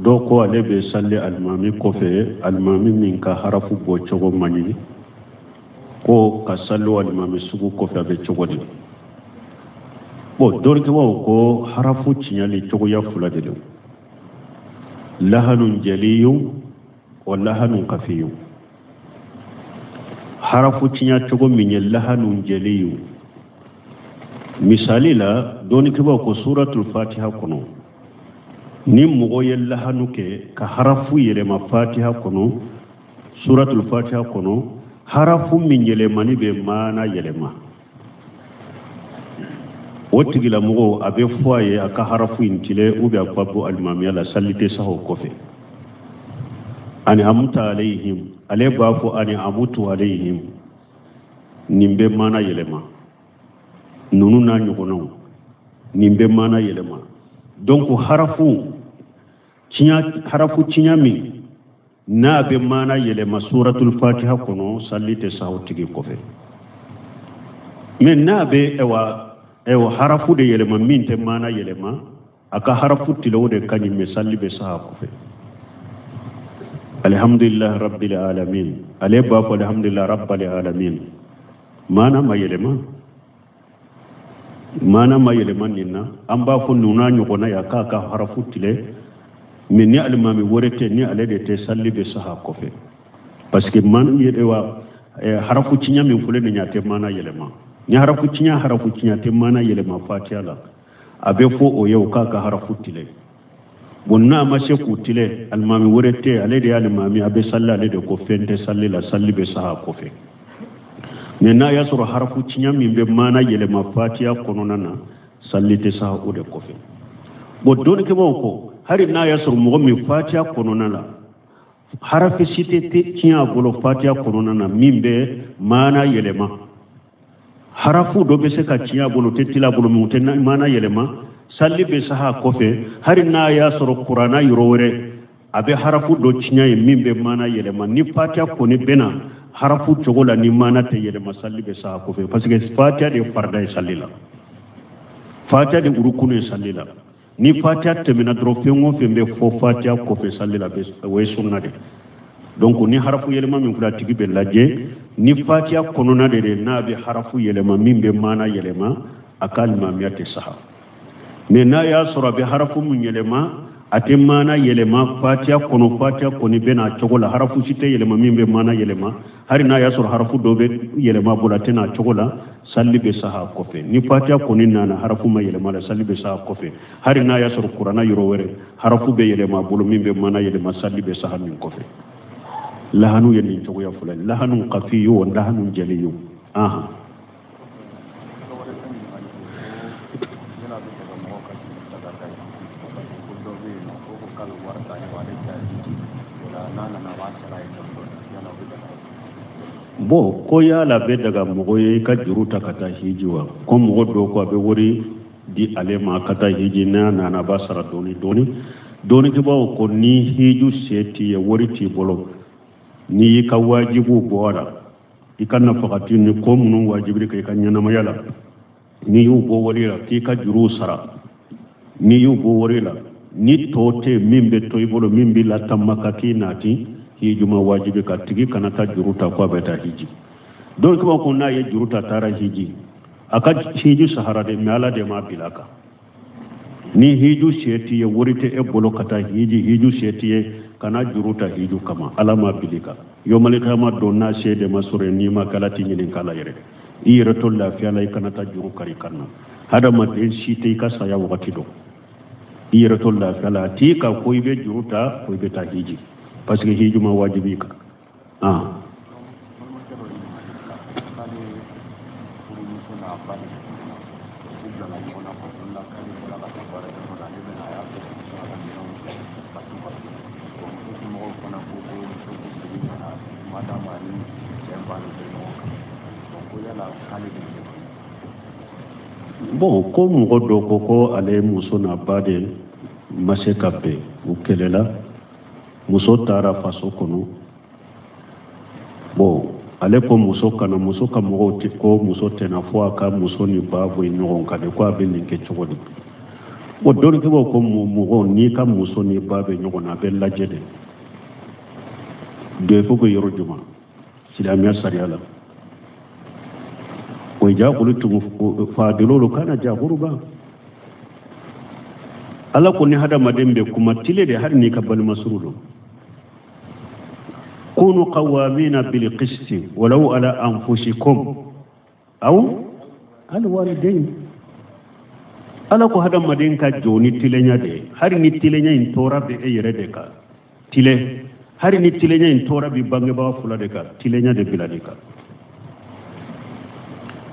Dɔw ko ale bɛ sali alimami kɔfɛ, alimami min ka harafu bɔ cogo man ɲi, ko ka sali o alimami sugu kɔfɛ, a bɛ cogo di? Bon, dɔnnikɛbaaw ko harafu tiɲali cogoya fila de don: lahanun jaliyun wa lahanun kafiyun. Harafu tiɲa cogo min ye lahanun jaliyun, misali la, dɔnnikɛbaaw ko suratul fatiha kɔnɔ, ni mɔgɔ ye lahanu kɛ ka harafu yɛlɛma fatiha kɔnɔ, suratul fatiha kɔnɔ, harafu min yɛlɛmani bɛ maana yɛlɛma, o tigilamɔgɔ a bɛ fɔ a ye a ka harafu in tilen ou bien a ka bɔ alimamiya la, sali tɛ saha o kɔfɛ. Ani amuta alayhim, ale b'a fɔ ani amutu alayhim, nin bɛ maana yɛlɛma. Ninnu n'a ɲɔgɔnnaw, nin bɛ maana yɛlɛma. Donc harafu tiɲa, harafu tiɲa min n'a bɛ maana yɛlɛma suratul fatiha kɔnɔ, sali tɛ saha o tigi kɔfɛ. Mais n'a bɛ ɛwa harafu de yɛlɛma min tɛ maana yɛlɛma, a ka harafu tilen, o de ka ɲi, mais sali bɛ saha kɔfɛ. Alhamdulilah rabbil alamin, ale b'a fɔ alhamdulilah rabbil alamin, maana ma yɛlɛma, maana ma yɛlɛma nin na. An b'a fɔ ninnu n'a ɲɔgɔnna ya k'a ka harafu tilen, mais ni alimami wɛrɛ tɛ, ni ale de tɛ, sali bɛ saha kɔfɛ, parce que maana yɛlɛwa harafu tiɲa min fɔlen nin ye, a tɛ maana yɛlɛma. Ni harafu tiɲa, harafu tiɲa tɛ maana yɛlɛma fatiya la, a bɛ fɔ o ye o k'a ka harafu tilen. Bon, n'a ma se k'u tilen, alimami wɛrɛ tɛ, ale de ye alimami, a bɛ sali ale de kɔ, fɛn tɛ sali la, sali bɛ saha kɔfɛ. Mais n'a y'a sɔrɔ harafu tiɲa min bɛ maana yɛlɛma fatiya kɔnɔna na, sali tɛ saha o de kɔfɛ. Bon, dɔnnikɛbaaw ko hali n'a y'a sɔrɔ mɔgɔ min fatiya kɔnɔna la, harafi si tɛ tiɲɛ a bolo fatiya kɔnɔna na min bɛ maana yɛlɛma, harafu dɔ bɛ se ka tiɲɛ a bolo, tɛ tila a bolo, min tɛ maana yɛlɛma, sali bɛ saha kɔfɛ. Hali n'a y'a sɔrɔ kuranna yɔrɔ wɛrɛ, a bɛ harafu dɔ tiɲɛ ye min bɛ maana yɛlɛma, ni fatiya kɔni bɛna harafu cogo la ni maana tɛ yɛlɛma, sali bɛ saha kɔfɛ, parce que fatiya de ye farida ye sali la, fatiya de urukunu ye sali la. Ni fatiya tɛmɛna dɔrɔn, fɛn o fɛn bɛ fɔ fatiya kɔfɛ sali la, o ye sunna de. Donc ni harafu yɛlɛma min filɛ, a tigi bɛ lajɛ ni fatiya kɔnɔna de n'a bɛ harafu yɛlɛma min bɛ maana yɛlɛma, a ka alimamiya tɛ saha. Mais n'a y'a sɔrɔ a bɛ harafu min yɛlɛma, a tɛ maana yɛlɛma fatiya kɔnɔ, fatiya kɔni bɛ n'a cogo la, harafu si tɛ yɛlɛma min bɛ maana yɛlɛma, hali n'a y'a sɔrɔ harafu dɔ bɛ yɛlɛma bolo, a tɛ n'a cogo la, sali bɛ saha kɔfɛ. Ni fatiya kɔni nana, harafu ma yɛlɛma la, sali bɛ saha kɔfɛ. Hali n'a y'a sɔrɔ kuranna yɔrɔ wɛrɛ, harafu bɛ yɛlɛma bolo min bɛ maana yɛlɛma, sali bɛ saha min kɔfɛ. Lahanu ye nin cogoya fila ye: lahanu kafiyu wa lahanu jaliyu. Ahan. Bon, ko yala bɛ daga mɔgɔ ye i ka juru ta ka taa hiji wa? Ko mɔgɔ dɔw ko a bɛ wari di ale ma ka taa hiji, n'a nana a b'a sara dɔɔni dɔɔni. Dɔnnikɛbaaw ko ni hiju se t'i ye, wari t'i bolo, n'i y'i ka wajibiw bɔ a la, i ka nafakati ni ko minnu wajibili kɛ i ka ɲɛnamaya la, n'i y'u bɔ wari la k'i ka juruw sara, n'i y'u bɔ wari la, ni tɔ tɛ min bɛ to i bolo min b'i lataa Maka k'i nati, hiju ma wajibi ka tigi kana taa juru ta ko a bɛ taa hiji. Dɔnnikɛbaaw ko n'a ye juru ta taara hiji, a ka hiju sahara de, mais Ala de m'a bila a kan. Ni hiju se t'i ye, wari tɛ e bolo ka taa hiji, hiju se t'i ye, kana juru ta hiju kama, Ala m'a bila i kan. Yomalikama don n'a se de ma sɔrɔ, n'i ma k'Ala t'i ɲininka la yɛrɛ. I yɛrɛ to lafiya la, i kana taa juru kari kan na. Hadamaden si tɛ i ka saya wagati dɔn. I yɛrɛ to lafiya la, a t'i kan ko i bɛ juru ta ko i bɛ taa hiji, parce que hiju ma wajibi i kan. Ah. Bon, ko mɔgɔ dɔ ko ko ale muso n'a ba de ma se ka bɛn, u kɛlɛla, muso taara faso kɔnɔ. Bon, ale ko muso kana, muso ka mɔgɔw tɛ ko muso tɛna fo a ka muso ni ba bɔ ɲɔgɔn kan de, ko a bɛ nin kɛ cogo di? Bon, dɔnnikɛbaaw ko mɔgɔ n'i ka muso n'i ba bɛ ɲɔgɔn na, a bɛ lajɛ de. Défaut bɛ yɔrɔ jumɛn silamɛya sariya la? O jakultum fa'dilu kana ja qurba. Ala ko ni hadamaden bɛ kuma, tile de, hali n'i ka balima suru don. Kunu qawamina bil qisti walau ala anfusikum aw al walidain. Ala ko hadamaden ka jɔ ni tilenya de ye, hali ni tilenya in tɔɔrɔ bɛ e yɛrɛ de kan, tile, hali ni tilenya in tɔɔrɔ bɛ bangebaga fila de kan, tilenya de bila de kan.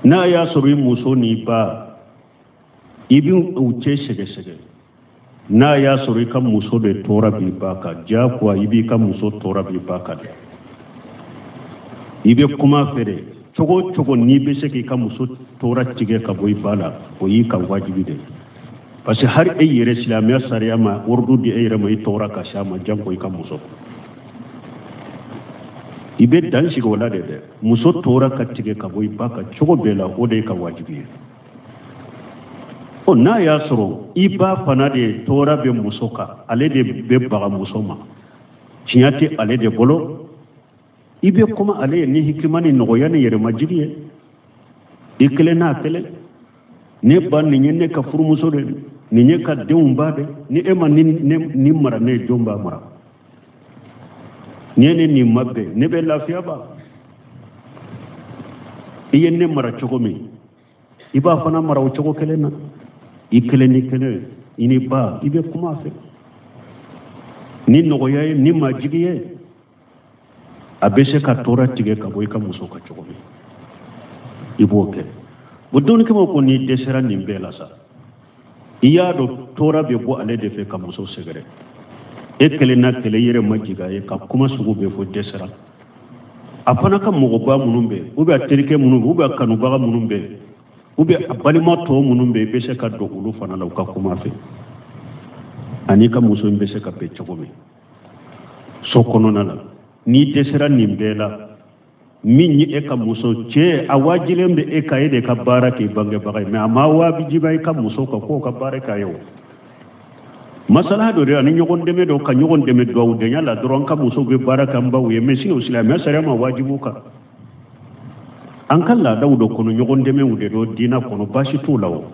N'a y'a sɔrɔ i muso n'i ba, i bɛ u cɛ sɛgɛsɛgɛ. N'a y'a sɔrɔ i ka muso de tɔɔrɔ b'i ba kan, diyagoya i b'i ka muso tɔɔrɔ b'i ba kan dɛ. I bɛ kuma fɛ de, cogo o cogo n'i bɛ se k'i ka muso tɔɔrɔ tigɛ ka bɔ i ba la, o y'i ka wajibi de. Parce que hali e yɛrɛ, silamɛya sariya ma ordre di e yɛrɛ ma i tɔɔrɔ ka s'a ma, janko i ka muso. I bɛ dan sigi o la de dɛ. Muso tɔɔrɔ ka tigɛ ka bɔ i ba kan cogo bɛɛ la, o de ye ka wajibi ye. Ɔ, n'a y'a sɔrɔ i ba fana de tɔɔrɔ bɛ muso kan, ale de bɛ baga muso ma, tiɲɛ tɛ ale de bolo, i bɛ kuma ale ye ni hikima ni nɔgɔya ni yɛrɛmajigi ye. I kelen n'a kelen, ne ba, nin ye ne ka furumuso de, nin ye ka denw ba de. Ni e ma ni mara, ne ye jɔn b'a mara? Ni e ni nin ma bɛn, ne bɛ lafiya ba? I ye ne mara cogo min, i b'a fana mara o cogo kelen na. I kelen ni kelen, i ni ba, i bɛ kuma a fɛ ni nɔgɔya ye, ni majigi ye, a bɛ se ka tɔɔrɔ tigɛ ka bɔ i ka muso kan cogo min, i b'o kɛ. O dɔnnikɛbaw ko n'i dɛsɛra nin bɛɛ la sa, i y'a dɔn tɔɔrɔ bɛ bɔ ale de fɛ ka muso sɛgɛrɛ, e kelen na kelen, i yɛrɛ ma jigin a ye ka kuma sugu bɛɛ fɔ, dɛsɛra. A fana ka mɔgɔba minnu bɛ, ou bien a terikɛ minnu bɛ, ou bien a kanubaga minnu bɛ, ou bien a balima tɔ minnu bɛ, i bɛ se ka don olu fana la, u ka kuma fɛ, ani ka muso in bɛ se ka bɛn cogo min so kɔnɔna la. N'i dɛsɛra nin bɛɛ la, min ye e ka muso cɛ, a wajilen bɛ e ka e de ka baara k'i bangebaga ye, mais a ma wajibiya i ka muso kan k'o ka baara k'a ye. O masala dɔ de, ani ɲɔgɔn dɛmɛ dɔ, ka ɲɔgɔn dɛmɛ dugawudenya la dɔrɔn, an ka musow bɛ baara kɛ an baw ye. Mais sini o silamɛya sariya ma wajibu kan. An ka laadaw dɔ kɔnɔ, ɲɔgɔn dɛmɛw de don diinɛ kɔnɔ, baasi t'o la o.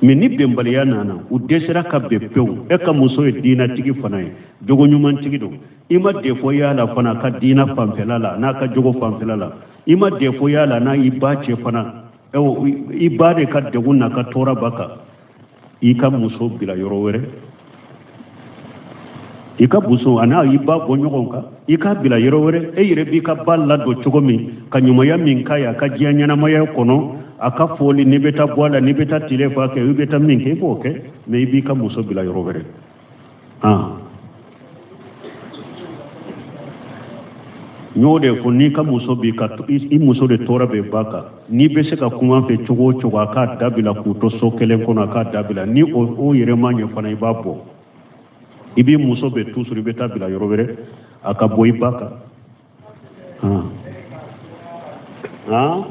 Mais ni bɛnbaliya nana, u dɛsɛra ka bɛn pewu, e ka muso ye diinɛtigi fana ye, jogo ɲumantigi don, i ma défaut y'a la fana a ka diinɛ fanfɛla la n'a ka jogo fanfɛla la, i ma défaut y'a la n'a i ba cɛ fana, i ba de ka degun n'a ka tɔɔrɔ b'a kan, i ka muso bila yɔrɔ wɛrɛ. I ka muso a n'a i ba bɔ ɲɔgɔn kan, i k'a bila yɔrɔ wɛrɛ. E yɛrɛ b'i ka ba ladon cogo min, ka ɲumanya min k'a ye a ka diɲɛ ɲɛnamaya kɔnɔ, a ka foli, n'i bɛ taa bɔ a la, n'i bɛ taa tile fa kɛ, i bɛ taa min kɛ, i b'o kɛ, mais i b'i ka muso bila yɔrɔ wɛrɛ. N y'o de fɔ, n'i ka muso b'i ka, i muso de tɔɔrɔ bɛ ba kan, n'i bɛ se ka kuma fɛ cogo o cogo, a k'a dabila k'u to so kelen kɔnɔ, a k'a dabila. Ni o yɛrɛ ma ɲɛ fana, i b'a bɔ, i b'i muso bɛ tu sɔrɔ, i bɛ taa bila yɔrɔ wɛrɛ, a ka bɔ i ba kan. Han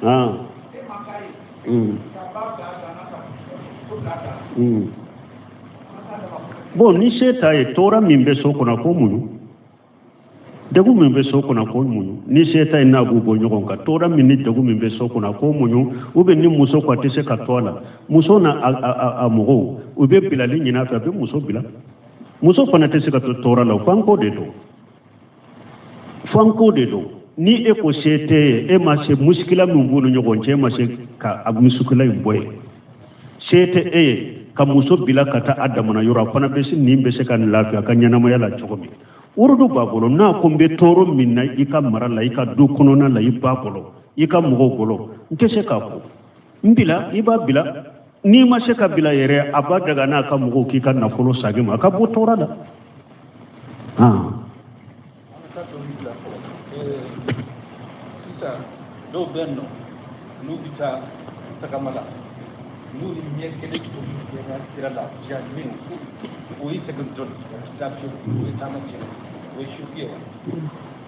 han. Bon, ni se t'a ye, tɔɔrɔ min bɛ so kɔnɔ, k'o muɲu. Degun min bɛ so kɔnɔ, k'o muɲu. Ni se t'a ye, n'a b'u bɔ ɲɔgɔn kan, tɔɔrɔ min ni degun min bɛ so kɔnɔ, k'o muɲu. Ou bien ni muso ko a tɛ se ka to a la, muso n'a a mɔgɔw, u bɛ bilali ɲini a fɛ, a bɛ muso bila. Muso fana tɛ se ka to tɔɔrɔ la, fanko de don, fanko de don. Ni e ko se tɛ ye, e ma se musikila min b'u ni ɲɔgɔn cɛ, e ma se ka a musikila in bɔ yen, se tɛ e ye ka muso bila ka taa a damana yɔrɔ, a fana bɛ se nin bɛ se ka lafiya a ka ɲɛnamaya la cogo min. Worodu b'a bolo, n'a ko n bɛ tɔɔrɔ min na i ka mara la, i ka du kɔnɔna la, i ba bolo, i ka mɔgɔw bolo, n tɛ se k'a ko n bila, i b'a bila. N'i ma se ka bila yɛrɛ, a b'a daga n'a ka mɔgɔw k'i ka nafolo sagin ma, a ka bɔ tɔɔrɔ la. Sisan dɔw bɛ yen nɔ, n'u bɛ taa tagama la, n'u ni ɲɛ kelen toli sira la, ja min o ye segin dɔɔni, o tɛ taa fiyewu, o ye taama tiɲɛ, o ye suki ye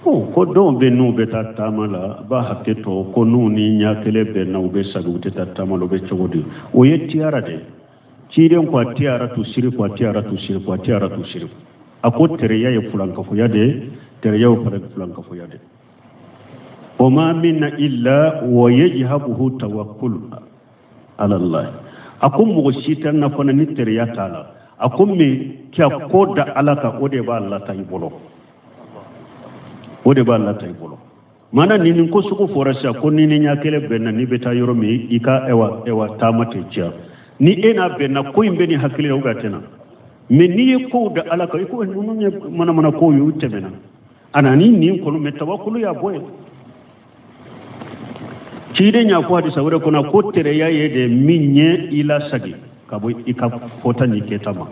wa? Ko dɔw bɛ n'u bɛ taa taama la, a b'a hakɛ to, ko n'u ni ɲɛ kelen bɛnna, u bɛ sagi, u tɛ taa taama la, u bɛ cogo di? O ye tiyara de ye. Ciden ko a tiyaratu siriku, a tiyaratu siriku, a tiyaratu siriku. A ko teriya ye fulankafoya de ye, teriya ye fulankafoya de ye. O ma minna illa wa yajhabuhu tawakkul ala Allah. A ko mɔgɔ si tɛ na fana ni teriya t'a la. A ko min ka ko da Ala kan, o de b'a lata i bolo, o de b'a lata i bolo. Maana ni nin ko sugu fɔra sisan, ko ni ni ɲɛ kelen bɛnna, n'i bɛ taa yɔrɔ min, i ka ɛwa taama tɛ diya. Ni e n'a bɛnna, ko in bɛ nin hakili la, o ka tɛna. Mais n'i ye kow da Ala kan, i ko ninnu ye manamana kow ye, u tɛmɛna. A nana ni nin kɔnɔ, mais tawakulu y'a bɔ yen. Ciden y'a fɔ hadisa wɛrɛ kɔnɔ ko teriya ye de min ye i lasagi ka bɔ i ka fɔta ni kɛta ma.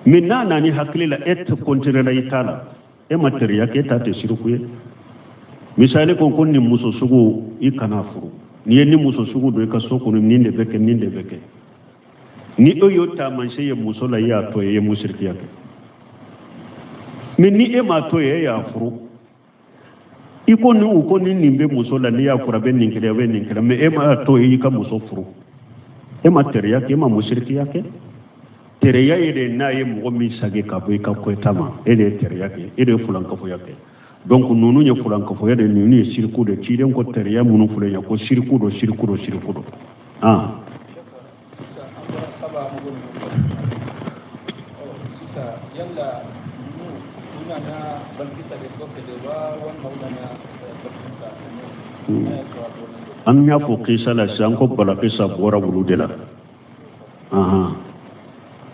Mais n'a nana hakili la, e tɛ continuer la i ta la, e ma teriya kɛ, e ta tɛ siriku ye. Misali ko nin muso sugu i kana furu, n'i ye nin muso sugu don i ka so kɔnɔ, nin de bɛ kɛ, nin de bɛ kɛ. Ni e y'o taamasiyɛn ye muso la, i y'a to yen, i ye musirikiya kɛ. Mais ni e m'a to yen, e y'a furu, i ko ni u ko ni nin bɛ muso la, n'i y'a furu, a bɛ nin kɛ, a bɛ nin kɛ, mais e m'a to yen, i ka muso furu, e ma teriya kɛ, e ma musirikiya kɛ. Teriya ye de n'a ye mɔgɔ min sagi ka bɔ i ka kɛta ma, e de ye teriya kɛ, e de ye fulankafoya kɛ. Donc ninnu ye fulankafoya de, ninnu ye siriku de. Ciden ko teriya minnu filɛ nin ye, ko siriku don, siriku don, siriku don. An y'a fɔ kisa la sisan ko Balakisa bɔra wulu de la.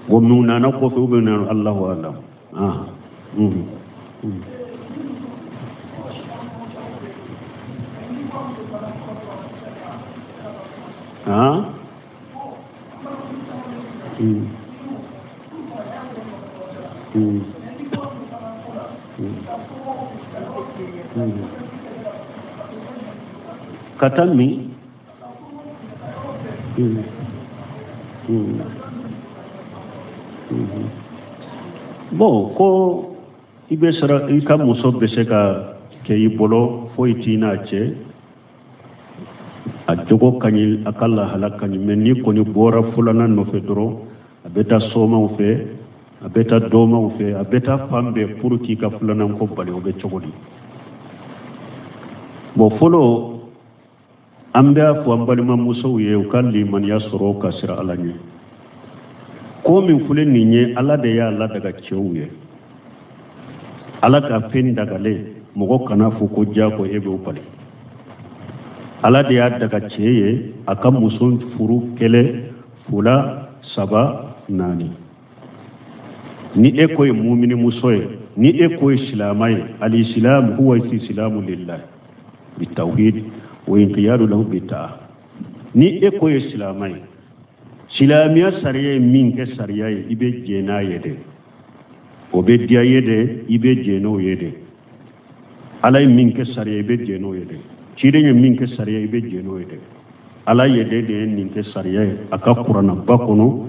Ko min nana kɔfɛ, u bɛ na, Allahu alam. Ka taa min? Bon, ko i bɛ sara, i ka muso bɛ se ka kɛ i bolo, foyi t'i n'a cɛ, a jogo ka ɲi, a ka lahala ka ɲi, mais n'i kɔni bɔra filanan nɔfɛ dɔrɔn, a bɛ taa somaw fɛ, a bɛ taa dɔmaw fɛ, a bɛ taa fan bɛɛ pour k'i ka filanan ko bali, o bɛ cogo di? Bon, fɔlɔ an b'a fɔ an balimamusow ye, u ka limaniya sɔrɔ ka siran Ala ɲɛ. Ko min filɛ nin ye, Ala de y'a ladaga cɛw ye. Ala ka fɛn dagalen, mɔgɔ kana fɔ ko jago e b'o bali. Ala de y'a daga cɛ ye a ka muso furu kelen, fila, saba, naani. Ni e ko ye mumini muso ye, ni e ko ye silama ye, alisilamu huwa istislamu lillahi bitawhid wa inqiyadu lahu bitaa. Ni e ko ye silama ye, silamɛya sariya ye min kɛ sariya ye, i bɛ jɛn n'a ye dɛ, o bɛ diya ye dɛ, i bɛ jɛn n'o ye dɛ. Ala ye min kɛ sariya, i bɛ jɛn n'o ye dɛ. Ciden ye min kɛ sariya, i bɛ jɛn n'o ye dɛ. Ala ye de ye nin kɛ sariya ye a ka kuranaba kɔnɔ,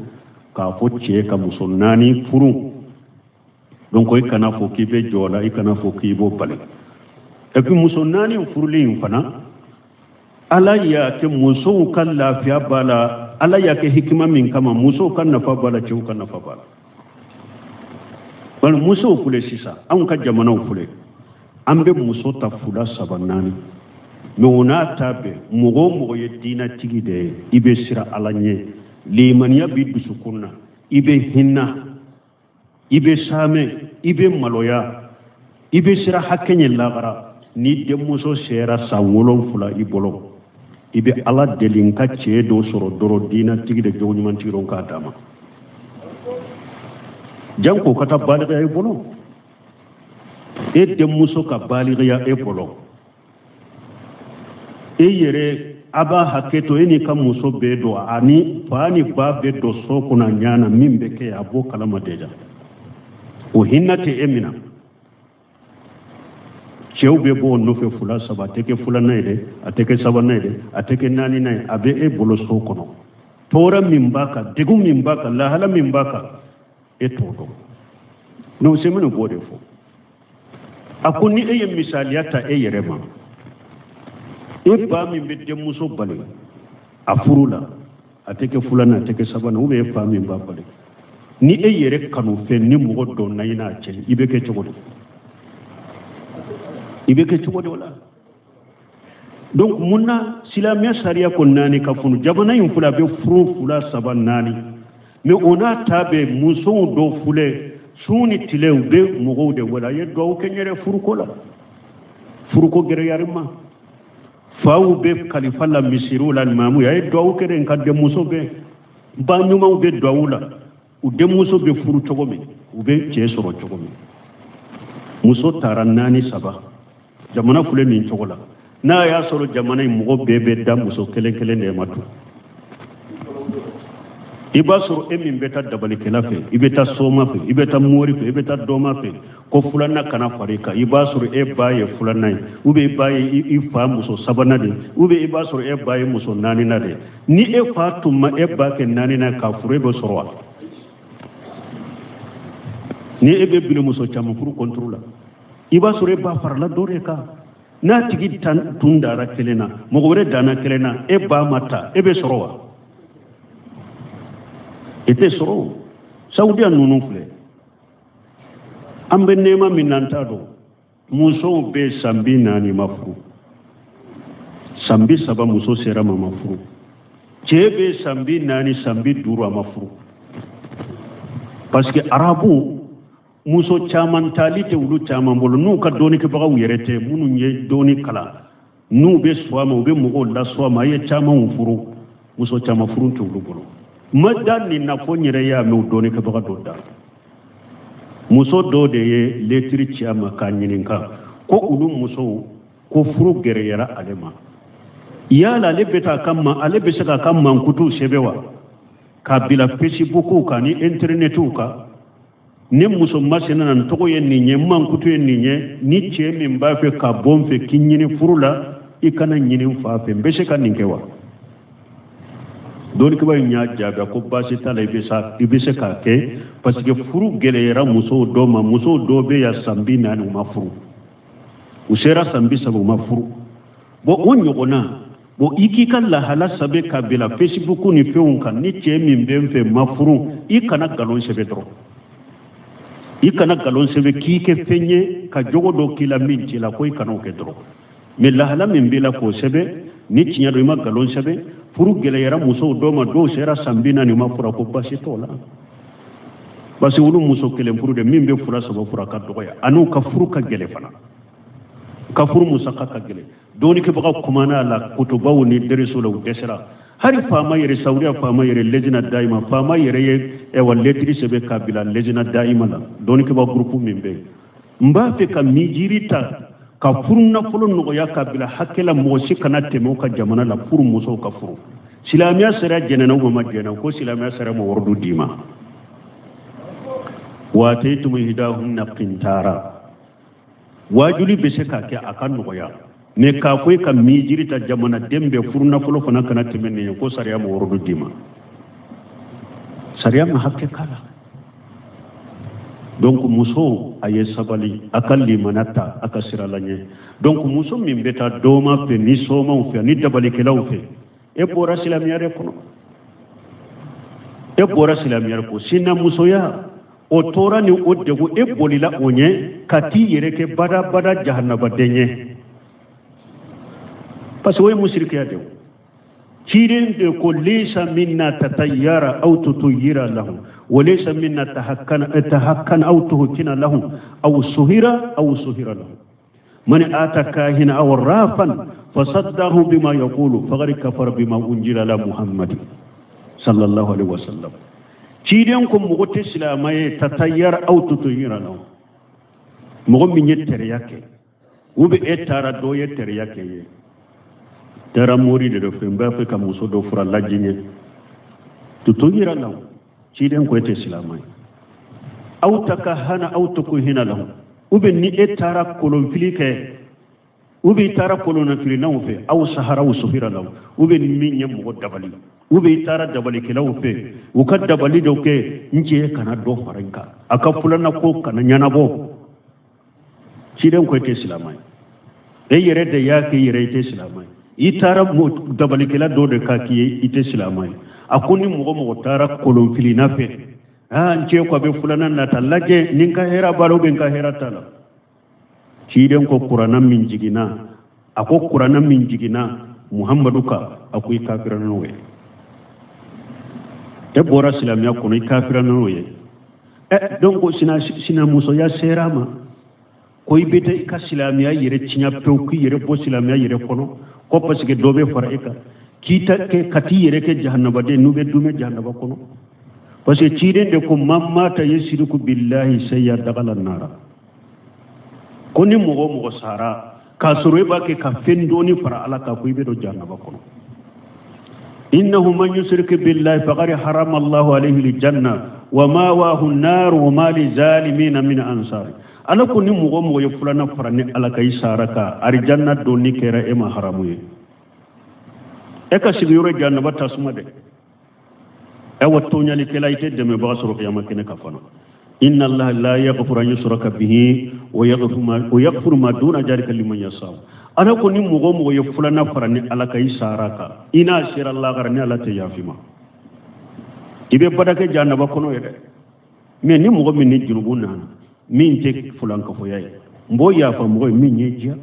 k'a fɔ cɛ ka muso naani furu. Donc i kana fɔ k'i bɛ jɔ la, i kana fɔ k'i b'o bali. Et puis muso naani furulen in fana, Ala y'a kɛ musow ka lafiya b'a la, Ala y'a kɛ hikima min kama, musow ka nafa b'a la, cɛw ka nafa b'a la. Bari musow filɛ sisan, anw ka jamanaw filɛ, an bɛ muso ta fila, saba, naani, mais o n'a ta bɛɛ, mɔgɔ o mɔgɔ ye diinɛtigi de ye, i bɛ siran Ala ɲɛ, limaniya b'i dusukun na, i bɛ hinɛ, i bɛ saamɛ, i bɛ maloya, i bɛ siran hakɛ ɲɛ lagara. Ni denmuso sera san 7 i bolo, i bɛ Ala deli n ka cɛ dɔ sɔrɔ dɔrɔn, diinɛtigi de, jogo ɲumantigi dɔrɔn k'a d'a ma, janko ka taa baligiya i bolo. E denmuso ka baligiya e bolo, e yɛrɛ a b'a hakɛ to, e n'i ka muso bɛɛ don, ani fa ni ba bɛɛ don so kɔnɔ a ɲɛ na, min bɛ kɛ a b'o kalama déjà, o hinɛ tɛ e minɛ. Cɛw bɛ bɔ o nɔfɛ fila, saba, a tɛ kɛ filanan ye dɛ, a tɛ kɛ sabanan ye dɛ, a tɛ kɛ naaninan ye, a bɛ e bolo so kɔnɔ. Tɔɔrɔ min b'a kan, degun min b'a kan, lahala min b'a kan, e t'o dɔn. N'o se minnu b'o de fɔ. A ko ni e ye misaliya ta e yɛrɛ ma, e ba min bɛ denmuso bali a furu la, a tɛ kɛ filanan, a tɛ kɛ sabanan, ou bien e fa min b'a bali, ni e yɛrɛ kanu fɛn ni mɔgɔ dɔ na i n'a cɛ, i bɛ kɛ cogo di? I bɛ kɛ cogo di o la? Donc mun na silamɛya sariya ko naani ka furu? Jamana in filɛ, a bɛ furu fila, saba, naani, mais o n'a ta bɛɛ, musow dɔw filɛ, su ni tile u bɛ mɔgɔw de wele a ye duwawu kɛ n yɛrɛ furuko la, furuko gɛrɛyari ma. Faw bɛ kalifa la misiriw la, maamu a ye duwawu kɛ dɛ, n ka denmuso bɛ, ba ɲumanw bɛ duwawu la, u denmuso bɛ furu cogo min, u bɛ cɛ sɔrɔ cogo min. Muso taara naani, saba, jamana filɛ nin cogo la. N'a y'a sɔrɔ jamana in mɔgɔ bɛɛ bɛ da muso kelen kelen de ma tun, i b'a sɔrɔ e min bɛ taa dabalikɛla fɛ, i bɛ taa soma fɛ, i bɛ taa mori fɛ, i bɛ taa dɔma fɛ, ko filanan kana fara i kan, i b'a sɔrɔ e ba ye filanan ye, ou bien i ba ye i fa muso sabanan de ye, ou bien i b'a sɔrɔ e ba ye muso naaninan de ye. Ni e fa tun ma e ba kɛ naaninan k'a furu, e bɛ sɔrɔ wa? Ni e bɛ bili muso caman furu contre la, i b'a sɔrɔ e ba farala dɔ de kan. N'a tigi tun dara kelen na, mɔgɔ wɛrɛ danna kelen na, e ba ma ta, e bɛ sɔrɔ wa? E tɛ sɔrɔ o. Saudiya ninnu filɛ, an bɛ nɛɛma min na, an t'a dɔn. Musow bɛ san 40 ma furu, san 30 muso sera ma ma furu, cɛ bɛ san 40, san 50 a ma furu. Parce que arabu muso caman tali tɛ olu caman bolo, n'u ka dɔnnikɛbagaw yɛrɛ tɛ, minnu ye dɔnni kalan, n'u bɛ sɔn a ma, u bɛ mɔgɔw lasɔn a ma, a ye camanw furu, muso caman furu tɛ olu bolo. Ma da nin na fo n yɛrɛ y'a mɛn u dɔnnikɛbaga dɔ da. Muso dɔ de ye letiri ci a ma k'a ɲininka ko olu musow ko furu gɛrɛyara ale ma, yala ale bɛ taa ka ma, ale bɛ se k'a ka mankutu sɛbɛn wa, k'a bila Facebook kan ni interinɛtiw kan? Ni muso masina na, n tɔgɔ ye nin ye, n mankutu ye nin ye, ni cɛ min b'a fɛ ka bɔ n fɛ k'i ɲini furu la, i kana ɲini n fa fɛ, n bɛ se ka nin kɛ wa? Dɔnnikɛbaa in y'a jaabi a ko baasi t'a la, i bɛ se k'a kɛ, parce que furu gɛlɛyara musow dɔw ma. Musow dɔw bɛ yan san 40 u ma furu, u sera san 30 u ma furu. Bon, o ɲɔgɔnna, bon, i k'i ka lahala sɛbɛn ka bila Facebook ni fɛnw kan, ni cɛ min bɛ n fɛ ma furu, i kana nkalon sɛbɛn dɔrɔn, i kana nkalon sɛbɛn k'i kɛ fɛn ye ka jogo dɔ k'i la min t'i la, ko i kana o kɛ dɔrɔn. Mais lahala min b'i la k'o sɛbɛn, ni tiɲɛ don, i ma nkalon sɛbɛn. Furu gɛlɛyara musow dɔw ma, dɔw sera san 40 ma furu, ko baasi t'o la, parce que olu muso kelen furu de, min bɛ fila saba furu a ka dɔgɔya, an'u ka furu ka gɛlɛn fana, ka furu musaka ka gɛlɛn. Dɔnnikɛbagaw kumana a la kutubaw ni derisow la, u dɛsɛra. Hali faama yɛrɛ, saudiya faama yɛrɛ, lejina dayima, faama yɛrɛ ye ɛwa letiri sɛbɛn k'a bila lejina dayima la, dɔnnikɛbaga gurupu min bɛ yen. N b'a fɛ ka mijiri ta ka furu nafolo nɔgɔya k'a bila hakɛ la, mɔgɔ si kana tɛmɛ o ka jamana la furu musow ka furu. Silamɛya sariya jɛnɛna ou ma jɛnɛ? Ko silamɛya sariya ma waridu d'i ma. Wa ataytum ihdahunna qintara, wajuli bɛ se k'a kɛ a ka nɔgɔya, mais k'a fɔ e ka mijiri ta jamanaden bɛɛ furu nafolo fana kana tɛmɛ nin ye, ko sariya ma waridu d'i ma, sariya ma hakɛ k'a la. Donc muso a ye sabali, a ka limana ta, a ka sira la ɲɛ. Donc muso min bɛ taa dɔma fɛ ni somaw fɛ ni dabalikɛlaw fɛ, e bɔra silamɛya de kɔnɔ, e bɔra silamɛya de kɔnɔ. Sinamusoya o tora ni o degun, e bolila o ɲɛ ka t'i yɛrɛ kɛ badabada jahanabaden ye, parce que o ye musirikiya de ye. Ciden de ko laysa minna tatayyara aw tutuyira lahu wa laysa minna tahakkana aw tuhkina lahu aw suhira aw suhira lahu man ata kahina aw rafan fasaddahu bima yaqulu faqad kafara bima unjila ala Muhammad sallallahu alaihi wasallam. Ciden ko mɔgɔ tɛ silamɛ ye tatayyara aw tutuyira lahu, mɔgɔ min ye teriya kɛ, ou bien e taara dɔ ye teriya kɛ ye, taara mori de fɛ, n b'a fɛ ka muso dɔ fura lajinɛ, tutuyira lahu, ciden ko e tɛ silamɛ ye. Aw takahana aw tukuhina lahu, ou bien ni e taara kolonfili kɛ, ou bien i taara kolonnafilinaw fɛ, aw sahara aw suhira lahu, ou bien min ye mɔgɔ dabali, ou bien i taara dabalikɛlaw fɛ, u ka dabali dɔ kɛ, n cɛ kana dɔ fara n kan, a ka fulanna ko kana ɲɛnabɔ. Ciden ko i tɛ silama ye, e yɛrɛ de y'a kɛ yɛrɛ i tɛ silama ye. I taara dabalikɛla dɔ de k'a k'i ye, i tɛ silama ye. A ko ni mɔgɔ mɔgɔ taara kolonfilina fɛ, aa n cɛ ko a bɛ filanan nata lajɛ, ni n ka hɛrɛ b'a la ou bien n ka hɛrɛ t'a la. Ciden ko kuranna min jiginna, a ko kuranna min jiginna Muhammadu kan, a ko i kafira n'o ye. E bɔra silamɛya kɔnɔ, i kafira n'o ye. Ɛ donc sinamusoya sera a ma ko i bɛ taa i ka silamɛya yɛrɛ tiɲɛ pewu, k'i yɛrɛ bɔ silamɛya yɛrɛ kɔnɔ, ko parce que dɔ bɛ fara e kan, k'i ta kɛ ka t'i yɛrɛ kɛ jahanabaden, n'u bɛ dumɛ jahanaba kɔnɔ. Parce que ciden de ko man mata yusriku billahi shay'an dakhala nara, ko ni mɔgɔ o mɔgɔ sara k'a sɔrɔ e b'a kɛ ka fɛn dɔɔni fara Ala kan, ko i bɛ don jahanaba kɔnɔ. Innahu man yushrik billahi faqad harama Allahu alayhi aljanna wa ma'wahu an-nar wa ma lizalimina min ansar. Ala ko ni mɔgɔ o mɔgɔ ye filanan fara ni Ala kan, i sara ka arijanna donni kɛra e ma haramu ye. E ka sigiyɔrɔ jahanaba tasuma dɛ. Awa tɔɲalikɛla, i tɛ dɛmɛbaga sɔrɔ kiyama kɛnɛ kan fana. Inna Allaha la yaghfiru an yushraka bihi wa yaghfiru ma duna dhalika liman yasha. Ala ko ni mɔgɔ o mɔgɔ ye filanan fara ni Ala kan, i sara kan, i n'a sera lahara, ni Ala tɛ yafa i ma, i bɛ bada kɛ jahanaba kɔnɔ yɛrɛ. Mais ni mɔgɔ min ni jurumu nana min tɛ filankafoya ye, n b'o yafa mɔgɔ ye min ye diya.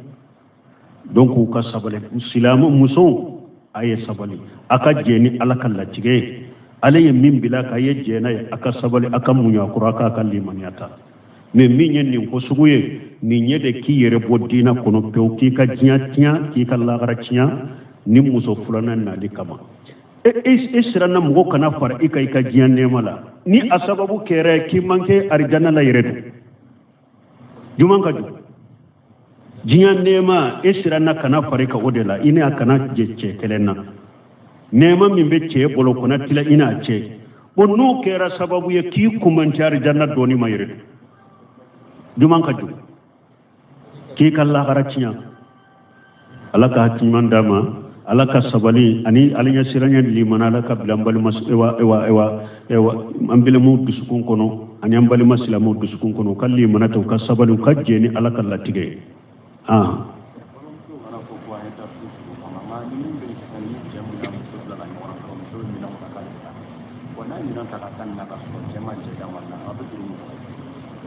Donc u ka sabali, silamɛ musow, a ye sabali, a ka jɛ ni Ala ka latigɛ ye. Ala ye min bila k'a ye jɛ n'a ye, a ka sabali, a ka muɲu a kɔrɔ, a k'a ka limaniya ta. Mais min ye nin ko sugu ye, nin ye de k'i yɛrɛ bɔ diinɛ kɔnɔ pewu, k'i ka diɲɛ tiɲɛ, k'i ka lahara tiɲɛ, ni muso filanan nali kama. E, e, e siranna mɔgɔ kana fara i kan i ka diɲɛ nɛɛma la, ni a sababu kɛra k'i man kɛ arijana la yɛrɛ don juman ka jugu. Diɲɛ nɛɛma, e siranna kana fara i kan o de la, i n'a kana jɛ cɛ kelen na. Nɛɛma min bɛ cɛ bolo, kana tila i n'a cɛ. Bon, n'o kɛra sababu ye k'i kumanti arijana dɔɔni ma yɛrɛ don juman ka jugu, k'i ka lahara tiɲɛ. Ala ka hakili ɲuman d'a ma, Ala ka sabali ani Ala ɲɛsiranya limana, Ala ka bila an balima ewa ewa ewa ewa an balimaw dusukun kɔnɔ ani an balima silamɛw dusukun kɔnɔ, u ka limana ta, u ka sabali, u ka jɛ ni Ala ka latigɛ ye.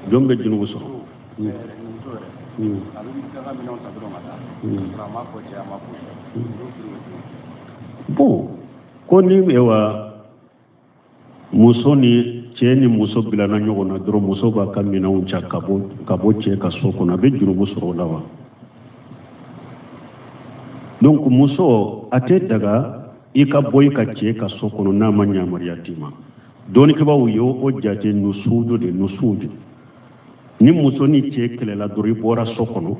Jɔn bɛ junubu sɔrɔ? Bon, ko ni ewa muso ni cɛ ni muso bilana ɲɔgɔn na dɔrɔn, muso b'a ka minɛnw ca ka bɔ cɛ ka so kɔnɔ, a bɛ jurumu sɔrɔ o la wa? Donc muso, a tɛ daga i ka bɔ i ka cɛ ka so kɔnɔ n'a ma yamaruya d'i ma. Dɔnnikɛbaaw ye o jate nusuju de, nusuju. Ni muso ni cɛ kɛlɛla dɔrɔn, i bɔra so kɔnɔ,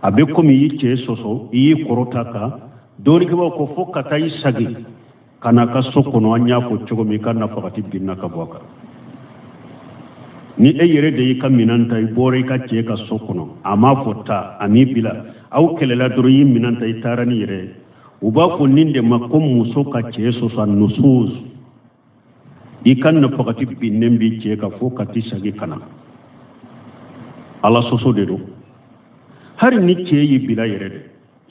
a bɛ komi i y'i cɛ sɔsɔ, i y'i kɔrɔta kan. Dɔnnikɛbaaw ko fo ka taa i sagi ka n'a ka so kɔnɔ, an y'a fɔ cogo min, i ka nafakati binna ka bɔ a kan. Ni e yɛrɛ de y'i ka minɛn ta, i bɔra i ka cɛ ka so kɔnɔ, a m'a fɔ taa, a m'i bila, aw kɛlɛla dɔrɔn, i y'i minɛn ta, i taara ni yɛrɛ ye. U b'a fɔ nin de ma ko muso ka cɛ sɔsɔ, a nusuz. I ka nafakati binnen b'i cɛ kan fo ka t'i sagi ka na. Ala sɔsɔ de don. Hali ni cɛ y'i bila yɛrɛ de,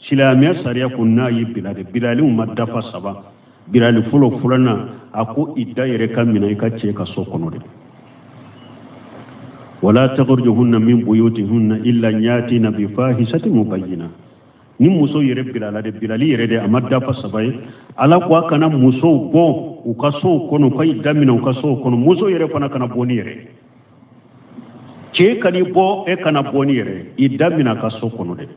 silamɛya sariya ko n'a y'i bila de, bilaliw ma dafa saba, bilali fɔlɔ, filanan, a ko i da yɛrɛ ka minɛ i ka cɛ ka so kɔnɔ de. Wala takhrujuhunna min buyutihunna illa an yatina bi fahishatin mubayyina. Ni muso yɛrɛ bilala de, bilali yɛrɛ de a ma dafa saba ye, Ala ko a kana musow bɔ u ka sow kɔnɔ, u ka i daminɛ u ka sow kɔnɔ. Muso yɛrɛ fana kana bɔ ni yɛrɛ, cɛ kan'i bɔ, e kana bɔ ni yɛrɛ, i daminɛ a ka so kɔnɔ de.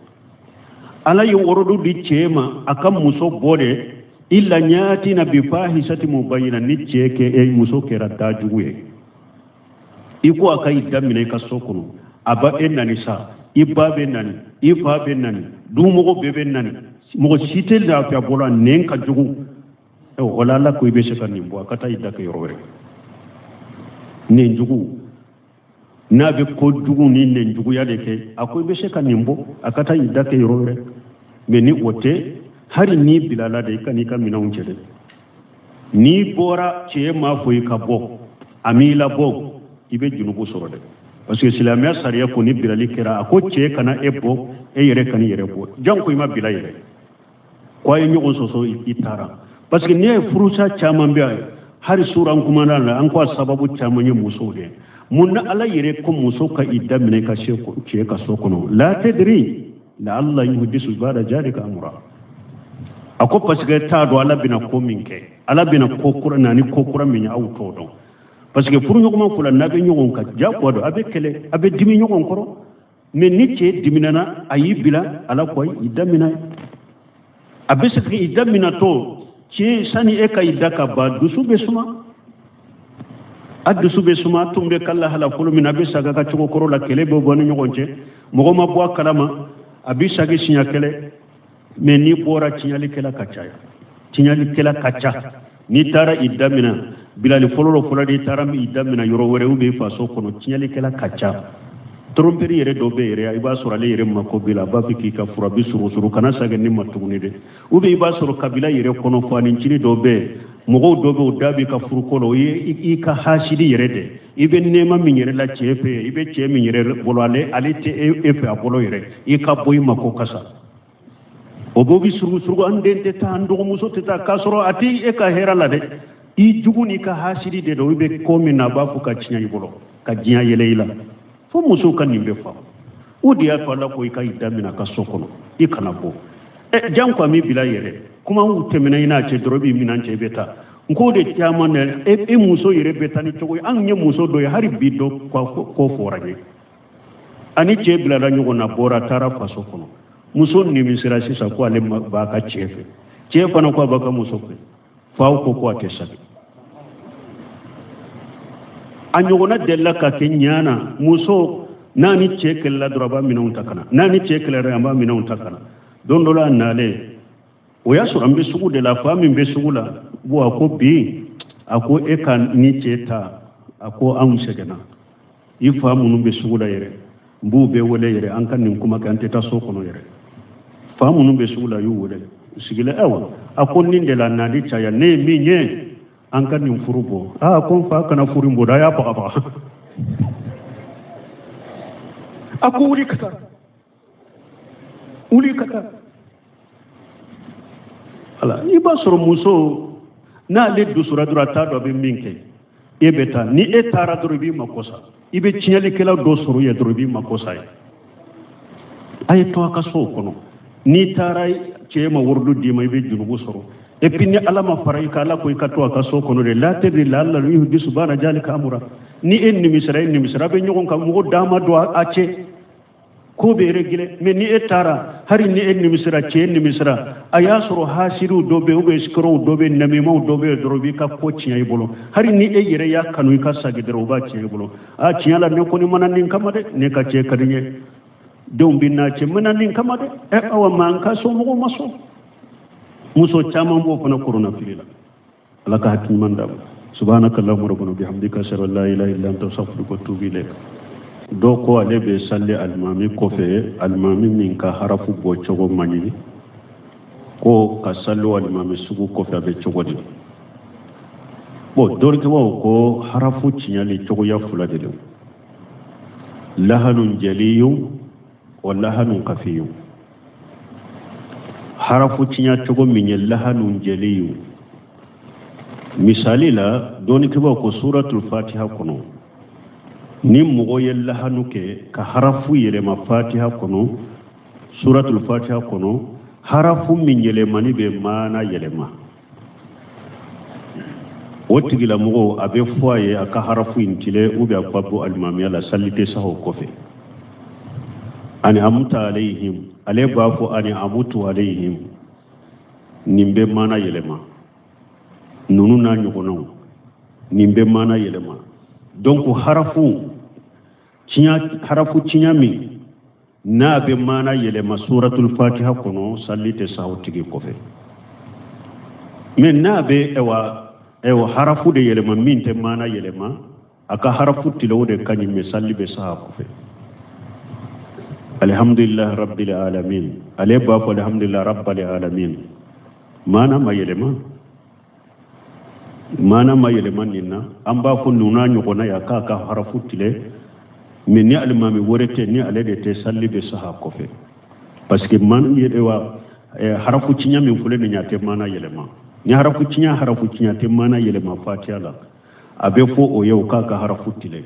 Ala ye wɔrɔdu di cɛ ma a ka muso bɔ de, illa yatina bi fahisati mubayyina. Ni cɛ kɛ e muso kɛra dajugu ye, i ko a ka i daminɛ i ka so kɔnɔ, a ba e nani sa, i ba bɛ nani, i fa bɛ nani, dumɔgɔ bɛɛ bɛ nani, mɔgɔ si tɛ lafiya bolo, a nɛn ka jugu. O la Ala ko i bɛ se ka nin bɔ, a ka taa i da kɛ yɔrɔ wɛrɛ. Nɛn jugu n'a bɛ ko jugu ni nɛn juguya de kɛ, a ko i bɛ se ka nin bɔ, a ka taa i da kɛ yɔrɔ wɛrɛ. Mais ni o tɛ, hali n'i bilala de, i kan'i ka minɛnw cɛ dɛ. N'i bɔra, cɛ m'a fɔ i ka bɔ, a m'i labɔ, i bɛ junubu sɔrɔ dɛ. Parce que silamɛya sariya ko ni bilali kɛra, a ko cɛ kana e bɔ, e yɛrɛ kana i yɛrɛ bɔ. Janko i ma bila yɛrɛ, ko a ye ɲɔgɔn sɔsɔ, i taara. Parce que n'i ye furusa caman bɛ yen, hali suran kumana la, an ko a sababu caman ye musow de ye. Mun na Ala yɛrɛ ko muso ka i daminɛ ka se cɛ ka so kɔnɔ? La tadri la alla yuhdisu ba'da zalika amra. A ko parce que t'a dɔn Ala bɛna ko min kɛ, Ala bɛna ko kura na ni ko kura min ye, aw t'o dɔn. Parce que furuɲɔgɔnma fila n'a bɛ ɲɔgɔn kan, jagoya don, a bɛ kɛlɛ, a bɛ dimi ɲɔgɔn kɔrɔ. Mais ni cɛ diminana, a y'i bila, Ala ko i daminɛ, a bɛ se k'i daminɛ to cɛ sani e ka i da ka ban, dusu bɛ suma, a dusu bɛ suma. A tun bɛ kala hala fɔlɔ min na, a bɛ sagin a ka cogo kɔrɔ la, kɛlɛ bɛ bɔ ni ɲɔgɔn cɛ, mɔgɔ ma bɔ a kalama, a bɛ sagin siɲɛ kɛlɛ. Mais n'i bɔra, tiɲɛlikɛla ka ca, tiɲɛlikɛla ka ca. N'i taara i daminɛ bilali fɔlɔ fɔlɔ de, i taara i daminɛ yɔrɔ wɛrɛ ou bien faso kɔnɔ, tiɲɛlikɛla ka ca. Tromperie yɛrɛ dɔ bɛ yɛrɛ, i b'a sɔrɔ ale yɛrɛ mako b'i la, a b'a fɛ k'i ka furu, a bɛ surusuru, kana sagin ne ma tuguni dɛ. Ou bien i b'a sɔrɔ kabila yɛrɛ kɔnɔ, fa ni ncini dɔ bɛ yen, mɔgɔw dɔ bɛ yen, o da b'i ka furuko la, o ye i ka hasidi yɛrɛ de. I bɛ nɛɛma min yɛrɛ la cɛ fɛ, i bɛ cɛ min yɛrɛ bolo, ale tɛ e fɛ a bolo yɛrɛ, i ka bɔ i mako kasa. O b'o bi surugusurugu, an den tɛ taa, an dɔgɔmuso tɛ taa, k'a sɔrɔ a tɛ e ka hɛrɛ la dɛ. I jugu n'i ka hasidi de don. I bɛ ko min na, a b'a fɔ ka tiɲɛ i bolo, ka diɲɛ yɛlɛ i la. Fo musow ka nin bɛ faamu. O de y'a to Ala ko i ka i daminɛ a ka so kɔnɔ, i kana bɔ. Ɛ janko a m'i bila yɛrɛ, kuma tɛmɛna i n'a cɛ dɔrɔn, i b'i minɛn cɛ, i bɛ taa. N k'o de caman na, e muso yɛrɛ bɛ taa ni cogo ye. Anw ye muso dɔ ye, hali bi dɔ ko fɔra n ye, ani cɛ bilala ɲɔgɔn na, bɔra taara faso kɔnɔ. Muso nimisira sisan ko ale b'a ka cɛ fɛ, cɛ fana ko a b'a ka muso fɛ, faw ko ko a tɛ sali. A ɲɔgɔnna delila ka kɛ ɲana, muso n'a ni cɛ kɛlɛla dɔrɔn, a b'a minɛnw ta ka na, n'a ni cɛ kɛlɛla, a b'a minɛnw ta ka na. Don dɔ la a nalen, o y'a sɔrɔ an bɛ sugu de la, fa min bɛ sugu la, bon a ko bi, a ko e ka ni cɛ ta, a ko anw sɛgɛnna, i fa minnu bɛ sugu la yɛrɛ, n b'u bɛɛ wele yɛrɛ, an ka nin kuma kɛ, an tɛ taa so kɔnɔ yɛrɛ. Fa minnu bɛ sugu la, y'u wele, u sigilen, ayiwa, a ko nin de la nali caya, ne ye min ye, an ka nin furu bɔ. Aa, ko n fa kana furu in bɔ dɛ, a y'a bagabaga. A ko wuli ka taa, wuli ka taa. Ala, i b'a sɔrɔ muso n'ale dusura dɔrɔn, a t'a dɔn a bɛ min kɛ. E bɛ taa, ni e taara dɔrɔn, i b'i mako sa. I bɛ tiɲɛlikɛla dɔ sɔrɔ yen dɔrɔn, i b'i mako sa ye. A ye to a ka so kɔnɔ. N'i taara cɛ ma waridu d'i ma, i bɛ jurumu sɔrɔ. Et puis ni Ala ma fara i kan, Ala ko i ka to a ka so kɔnɔ de. La tadri la alla yuhdisu ba'da zalika amra. Ni e nimisira, e nimisira, a bɛ ɲɔgɔn kan, mɔgɔ d'a ma don a cɛ, ko bɛ réglé. Mais ni e taara, hali ni e nimisira, cɛ nimisira, a y'a sɔrɔ hasiriw dɔ bɛ yen, ou bien sikɔrɔw dɔ bɛ yen, namimaw dɔ bɛ yen dɔrɔn, u b'i ka ko tiɲɛ i bolo. Hali ni e yɛrɛ y'a kanu i ka sagi dɔrɔn, u b'a tiɲɛ i bolo. A tiɲɛ la, ne kɔni mana nin kama dɛ, ne ka cɛ ka di n ye, denw bɛ n'a cɛ, n mana nin kama dɛ. Ɛ awa, ma an ka somɔgɔw ma sɔn. Muso caman b'o fana korona fili la. Ala ka hakili ɲuman d'a ma. Subhanaka allahumma rabbana bihamdika, ashhadu an la ilaha illa anta, astaghfiruka wa atubu ilayk. Dɔw ko ale bɛ sali alimami kɔfɛ, alimami min ka harafu bɔ cogo man ɲi, ko ka sali o alimami sugu kɔfɛ a bɛ cogo di? Bon, dɔnnikɛbaaw ko harafu tiɲɛli cogoya fila de don: lahanun jaliyun wa lahanun kafiyun. Harafu tiɲɛ cogo min ye lahanun jaliyun, misali la, dɔnnikɛbaaw ko suratul fatiha kɔnɔ, ni mɔgɔ ye lahanu kɛ ka harafu yɛlɛma fatiha kɔnɔ, suratul fatiha kɔnɔ, harafu min yɛlɛmani bɛ maana yɛlɛma, o tigilamɔgɔ a bɛ fɔ a ye a ka harafu in tile, ou bien a ka bɔ alimamiya la, sali tɛ sa o kɔfɛ. Ani amuta alayhim, ale b'a fɔ ani amutu alayhim, nin bɛ maana yɛlɛma, ninnu n'a ɲɔgɔnnaw, nin bɛ maana yɛlɛma. Donc harafu tiɲɛ, harafu tiɲɛ min n'a bɛ maana yɛlɛma suratul fatiha kɔnɔ, sali tɛ sa o tigi kɔfɛ. Mais n'a bɛ ɛwa harafu de yɛlɛma min tɛ maana yɛlɛma, a ka harafu tile, o de ka ɲi, mais sali bɛ sa a kɔfɛ. Alhamdulillah rabbil alamin, ale b'a fɔ alhamdulillah rabbil alamin, maana ma yɛlɛma, maana ma yɛlɛma nin na. An b'a fɔ ninnu n'a ɲɔgɔnna ye, a k'a ka harafu tile. Mais ni alimami wɛrɛ tɛ, ni ale de tɛ, salli bɛ saha kɔfɛ, parce que man wa harafu tiɲɛ min filɛ nin ye, a tɛ maana yɛlɛma. Ni harafu tiɲɛ tɛ maana yɛlɛma fatiya la, a bɛ fɔ o ye o k'a ka harafu tile.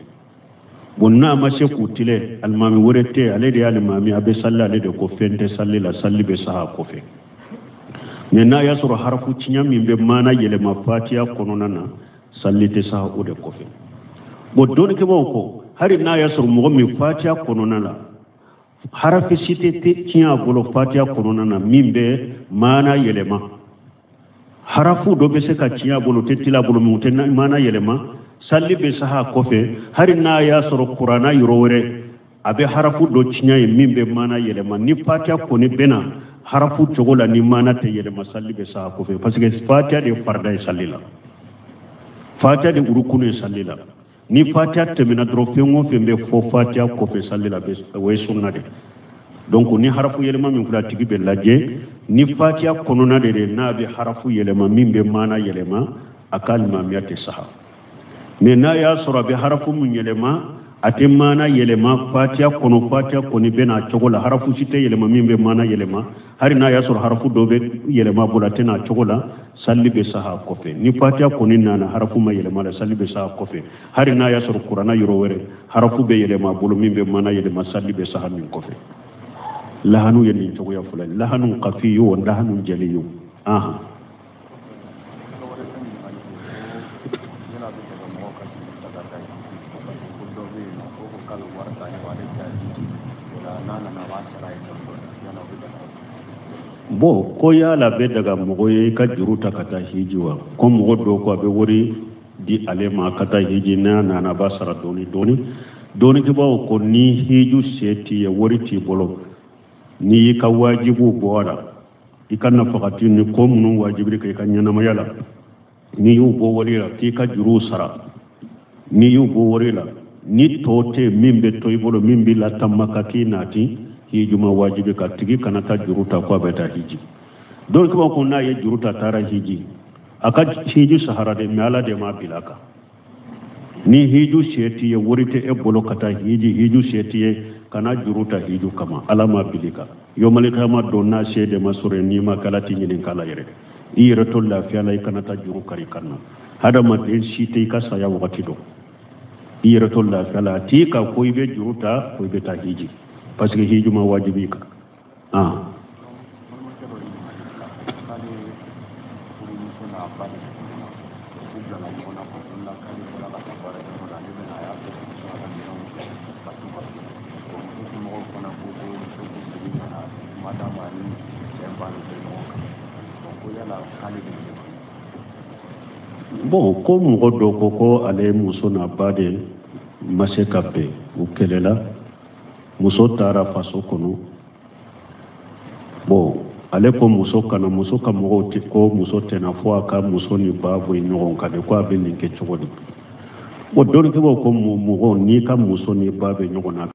Bon, n'a ma se k'u tile, alimami wɛrɛ tɛ, ale de ye alimami, a bɛ salli ale de ko fɛn tɛ salli la, salli bɛ saha kɔfɛ. Mais n'a y'a sɔrɔ harafu tiɲɛ min bɛ maana yɛlɛma fatiya kɔnɔna na, salli tɛ saha o de kɔfɛ. Bon, dɔnnikɛbaaw ko hali n'a y'a sɔrɔ mɔgɔ min fatiya kɔnɔna la, harafi si tɛ tiɲɛ a bolo fatiya kɔnɔna na min bɛ maana yɛlɛma, harafu dɔ bɛ se ka tiɲɛ a bolo, tɛ tila a bolo, min tɛ maana yɛlɛma, salli bɛ saha kɔfɛ. Hali n'a y'a sɔrɔ kuranna yɔrɔ wɛrɛ a bɛ harafu dɔ tiɲɛ ye min bɛ maana yɛlɛma, ni fatiya kɔni bɛna harafu cogo la ni maana tɛ yɛlɛma, salli bɛ saha kɔfɛ, parce que fatiya de ye farida ye salli la, fatiya de urukunu ye salli la. Ni fatiya tɛmɛna dɔrɔn, fɛn o fɛn bɛ fɔ fatiya kɔfɛ salli la, o ye sunna de. Donc ni harafu yɛlɛma min filɛ, a tigi bɛ lajɛ ni fatiya kɔnɔna de n'a bɛ harafu yɛlɛma min bɛ maana yɛlɛma, a ka alimamiya tɛ saha. Mais n'a y'a sɔrɔ a bɛ harafu min yɛlɛma, a tɛ maana yɛlɛma fatiya kɔnɔ, fatiya kɔni bɛ n'a cogo la, harafu si tɛ yɛlɛma min bɛ maana yɛlɛma, hali n'a y'a sɔrɔ harafu dɔ bɛ yɛlɛma bolo, a tɛ n'a cogo la, salli bɛ saha kɔfɛ. Ni fatiya kɔni nana harafu ma yɛlɛma la, salli bɛ saha kɔfɛ. Hali n'a y'a sɔrɔ kuranna yɔrɔ wɛrɛ harafu bɛ yɛlɛma bolo min bɛ maana yɛlɛma, salli bɛ saha min kɔfɛ. Lahanu ye nin cogoya fila ye, lahanu kafiyu wa lahanu jaliyu. Ahan. Bon, ko yala bɛ daga mɔgɔ ye i ka juru ta ka taa hiji wa? Ko mɔgɔ dɔw ko a bɛ wari di ale ma ka taa hiji, n'a nana a b'a sara dɔɔni dɔɔni. Dɔnnikɛbaaw ko ni hiju se t'i ye, wari t'i bolo, n'i y'i ka wajibiw bɔ a la, i ka nafakati ni ko minnu wajibiri kan i ka ɲɛnamaya la, n'i y'u bɔ wari la k'i ka juruw sara, n'i y'u bɔ wari la, ni tɔ tɛ min bɛ to i bolo min b'i la taama ka k'i nati, hiju ma wajibi ka tigi kana taa juru ta ko a bɛ taa hiji. Dɔnnikɛbaaw ko n'a ye juru ta taara hiji, a ka hiju sahara de, mais Ala de m'a bila a kan. Ni hiju se t'i ye, wari tɛ e bolo ka taa hiji, hiju se t'i ye, kana juru ta hiju kama, Ala m'a bila kan. Yomalikama don n'a se de ma sɔrɔ, n'i ma kala t'i ɲininka la yɛrɛ, i yɛrɛ to lafiya la, i kana taa juru kari kan na. Hadamaden si tɛ i ka saya wagati dɔn, i yɛrɛ to lafiya la, a t'i ka ko i bɛ juru ta ko i bɛ taa hiji, parce que hiju ma wajibi kan. Bon, ko mɔgɔ dɔ ko ko ale muso n'a ba de ma se ka bɛn, u kɛlɛla, muso taara faso kɔnɔ. Bon, ale ko muso kana, muso ka mɔgɔw tɛ ko muso tɛna fɔ a ka muso ni ba bɔ ɲɔgɔn kan de, ko a bɛ nin kɛ cogo di? Bon, dɔnnikɛbaaw ko mɔgɔ n'i ka muso ni ba bɛ ɲɔgɔn na,